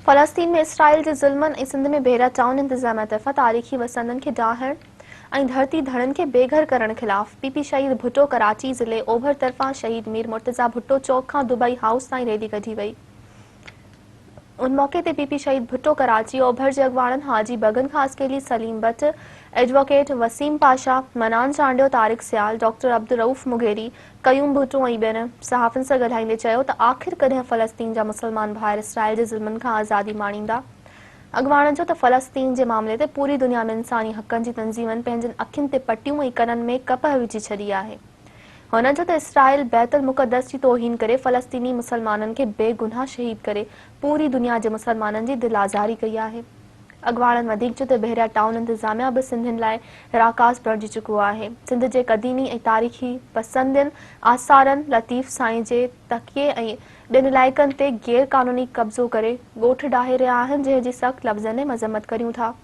فلسطين ۾ اسرائيل جي ظلمن ۽ سنڌ ۾ بحريا ٽائون انتظاميا طرفان تاريخي وسندين کي ڊاهڻ ۽ ڌرتي ڌڻين کي بي گهر ڪرڻ خلاف پي پي شهيد ڀٽو ڪراچي ضلعي اوڀر طرفان شهيد مير مرتضيٰ ڀٽو چوڪ کان دبئي هائوس تائين ريلي ڪڍي وئي. ان موقعي تي پي پي شهيد ڀٽو ڪراچي اوڀر جي اڳواڻن حاجي بگن خاصخيلي، سليم بٽ، ايڊووڪيٽ وسيم پاشا، منان چانڊيو، طارق سيال، ڊاڪٽر عبدالرئوف مغيري، قيوم ڀٽو ۽ ٻين صحافين سان ڳالهائيندي چيو ته آخر ڪڏهن فلسطين جا مسلمان ڀائر اسرائيل جي ظلمن کان آزادي ماڻيندا؟ اڳواڻن چيو ته فلسطين جي معاملي تي پوري دنيا ۾ انساني حقن جي تنظيمن پنهنجن اکين تي پٽيون ۽ ڪنن ۾ ڪپهه وجهي ڇڏي آهي. هنن چيو ته اسرائيل بيت المقدس جي توهين ڪري فلسطيني مسلمانن کي بي گناهه شهيد ڪري پوري دنيا جي مسلمانن جي دل آزاري ڪئي آهي. اڳواڻن وڌيڪ چيو ته بحريا ٽائون انتظاميا به سنڌين لاء راڪاس بڻجي چڪو آهي. سنڌ جي قديمي ۽ تاريخي پسندين، آثارن، لطيف سائين جي تڪيي ۽ ٻين علائقن تي غير قانوني قبضو ڪري ڳوٺ ڊاهي رهيا آهن جنهن جي سخت لفظن ۾ مذمت ڪريون ٿا.